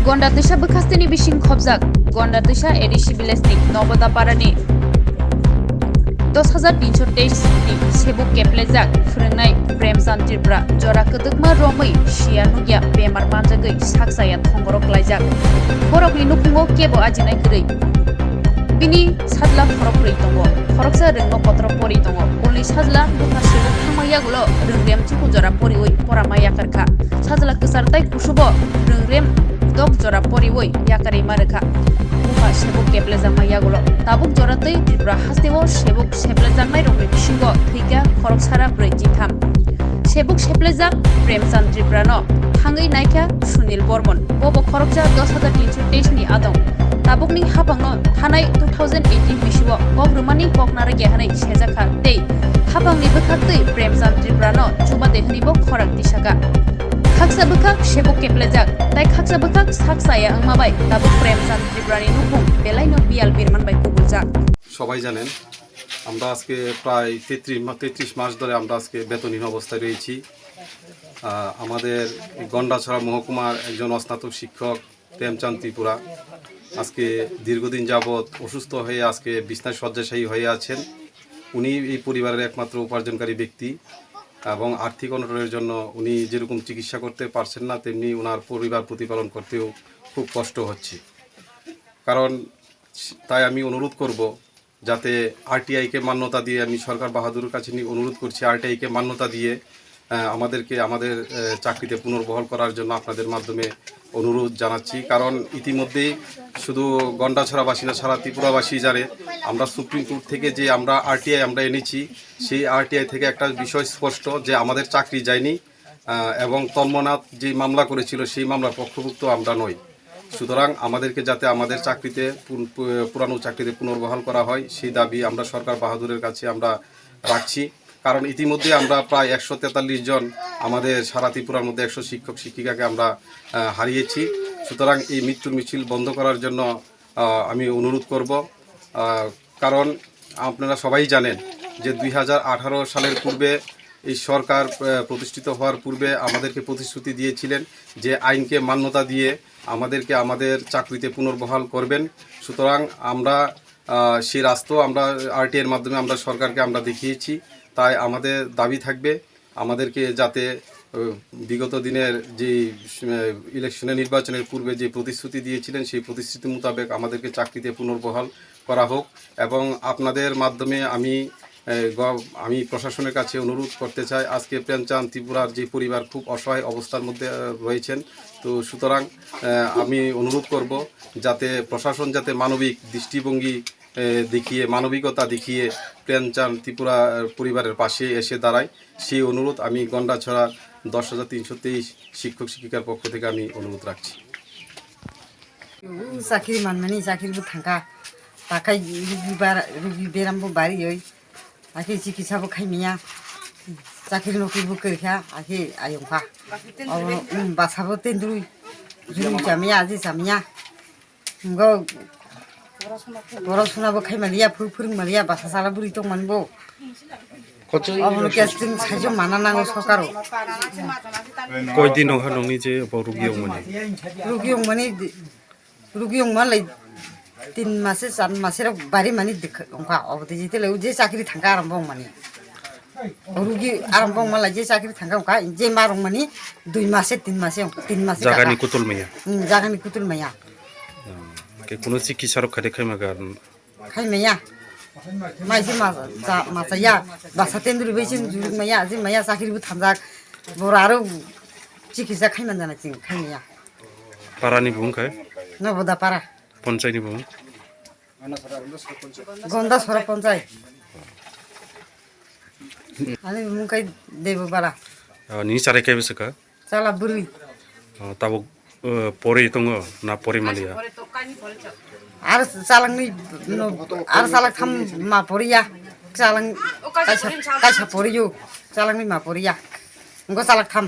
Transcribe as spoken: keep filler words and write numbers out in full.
Gonda Twisa bwkhasteni bising khobjak Gonda Twisa A D C village ni Noboda Parani dos hajar tinsho teis ni sebuk keplejak phwrwngnai Premchand Tripura jora kwdwkma romwi siya nukya bemar manjagwi saksaya thongborok klaijak. Borokni nukhungo kebo ajinai kwrwi. Bini sajla khorokbrwi tongo, khoroksa rwngno kotor pori tongo. Boni sajla bwkha sebuk thangma yagulo rwngrem chuku jora poriwi porama yakarkha. Sajla kwchar tai kusubo rwngrem dok jora poriwi yakarwi ma rwkha. Bupha sebuk keplejakma yagulo tabuk jora twi Tripura hasteo sebuk seplejaknairokni bisingo thwikha khoroksara brwi chitham. Sebuk seplejak Premchand Tripurano thangwi naikha Sunil Bormon. Bobo khoroksa dos hajar tinsho teis ni adong. Tabukni haphangno thanai two thousand eighteen bisio kok rwmani kok narwkya hwnwi sejakha tei haphangni bwkhaktwi Premchand Tripurano chuba de hwnwibo khorang tisakha. Khaksa bwkhak sebuk keplejak, tai khaksa bwkhak sak saya wngma bai tabuk Premchand Tripurani nukhung belaino biyal birman bai kubuljak. সবাই জানেন, আমরা আজকে প্রায় তেত্রিশ মা-, তেত্রিশ মাস ধরে আমরা আজকে বেতনহীন অবস্থায় রয়েছি। আহ, আমাদের এই গন্ডাছড়া মহকুমার একজন অস্নাতক শিক্ষক প্রেমচাঁদ ত্রিপুরা আজকে দীর্ঘদিন যাবৎ অসুস্থ হয়ে আজকে বিছনায় শয্যাশায়ী হয়ে আছেন। উনি এই পরিবারের একমাত্র উপার্জনকারী ব্যক্তি এবং আর্থিক অনটনের জন্য উনি যেরকম চিকিৎসা করতে পারছেন না, তেমনি ওনার পরিবার প্রতিপালন করতেও খুব কষ্ট হচ্ছে। কারণ তাই আমি অনুরোধ করব, যাতে আরটিআই কে মান্যতা দিয়ে, আমি সরকার বাহাদুরের কাছে নি-, অনুরোধ করছি, আরটিআই কে মান্যতা দিয়ে, আহ, আমাদেরকে আমাদের, আহ, চাকরিতে পুনর্বহাল করার জন্য আপনাদের মাধ্যমে অনুরোধ জানাচ্ছি। কারণ ইতিমধ্যেই শুধু গন্ডাছড়াবাসী না, সারা ত্রিপুরাবাসী জানে, আমরা সুপ্রিম কোর্ট থেকে যে আমরা আরটিআই আমরা এনেছি, সেই আরটিআই থেকে একটা বিষয় স্পষ্ট যে আমাদের চাকরি যায়নি, আহ, এবং তন্মনাথ যে মামলা করেছিল, সেই মামলার পক্ষভুক্ত আমরা নই। সুতরাং আমাদেরকে যাতে আমাদের চাকরিতে পুন-, পু-, পুরানো চাকরিতে পুনর্বহাল করা হয়, সেই দাবি আমরা সরকার বাহাদুরের কাছে আমরা রাখছি। কারণ ইতিমধ্যে আমরা প্রায় একশো তেতাল্লিশ জন, আমাদের সারা ত্রিপুরার মধ্যে একশো শিক্ষক শিক্ষিকাকে আমরা, আহ, হারিয়েছি। সুতরাং এই মৃত্যুর মিছিল বন্ধ করার জন্য, আহ, আমি অনুরোধ করব। আহ, কারণ আপনারা সবাই জানেন যে দুই হাজার আঠারো সালের পূর্বে এই সরকার, আহ, প্রতিষ্ঠিত হওয়ার পূর্বে আমাদেরকে প্রতিশ্রুতি দিয়েছিলেন যে আইনকে মান্যতা দিয়ে আমাদেরকে আমাদের চাকরিতে পুনর্বহাল করবেন। সুতরাং আমরা, আহ, সেই রাস্তাও আমরা আরটিআই এর মাধ্যমে আমরা সরকারকে আমরা দেখিয়েছি। তাই আমাদের দাবি থাকবে আমাদেরকে যাতে, আহ, বিগত দিনের যে, আহ, ইলেকশনে, নির্বাচনের পূর্বে যে প্রতিশ্রুতি দিয়েছিলেন, সেই প্রতিশ্রুতি মোতাবেক আমাদেরকে চাকরিতে পুনর্বহাল করা হোক। এবং আপনাদের মাধ্যমে আমি, আহ, গ-, আমি প্রশাসনের কাছে অনুরোধ করতে চাই, আজকে প্রেমচাঁদ ত্রিপুরার যে পরিবার খুব অসহায় অবস্থার মধ্যে, আহ, রয়েছেন। তো সুতরাং, আহ, আমি অনুরোধ করব যাতে প্রশাসন যাতে মানবিক দৃষ্টিভঙ্গি, আহ, দেখিয়ে, মানবিকতা দেখিয়ে প্রেমচাঁদ ত্রিপুরা, আহ, পরিবারের পাশে এসে দাঁড়ায়। সেই অনুরোধ আমি গন্ডাছড়া দশ হাজার তিনশো তেইশ শিক্ষক শিক্ষিকার পক্ষ থেকে আমি অনুরোধ রাখছি। U chakiri manmani chakiri bo thangkha. Takhai rugi bara, rugi beram bo bari oi. Akhe chikisa bo khai maya. Chakiri nokri bo kwrwikha, akhe ayongkha. Abo, um, basa bo tendrui. Jurui chamaya, aji chamaya. Ngo, borok suna bo khai maliya, phuru phuru maliya, basa sala buri tong mani bo. Obono khe chwng saijo mana nango sorkaro. Koi din wngkha nongni je bo rugi wngmani? Rugi wngmani, rugi wngma lai tin mase, char mase rok bari mani dikha wngkha. Obo tei jete lai je chakri thangkha aram bo wngmani. Rugi aram bo wngma lai je chakri thangkha wngkha, je ma rwngmani dui mase, tin mase wng-, tin mase Jagani gana. Kutul maya. Hmm, jagani kutul maya. Hmm. Ke kuno chikisa rok khade khai maga. Khai maya. Mai se ma cha, ma cha ya. Basa tendri bai se juruk maya, je maya chakri bo thangjak. Bora aro chikisa khai man jana ching khai maya. Para ni bung khai? Noboda para. Ponchai ni bung? Gonda sora ponchai. Ani bung khai Debo bara. Ah, ni chare kai bwswk kha? Chala bwrwi. Ah, tabuk, eh, pori tongo na pori maliya? Ar chalangni no, ar chalak tham ma poriya. Chalang kaisa, kaisa poriyo. Chalangni ma poriya. Ngo chalak tham.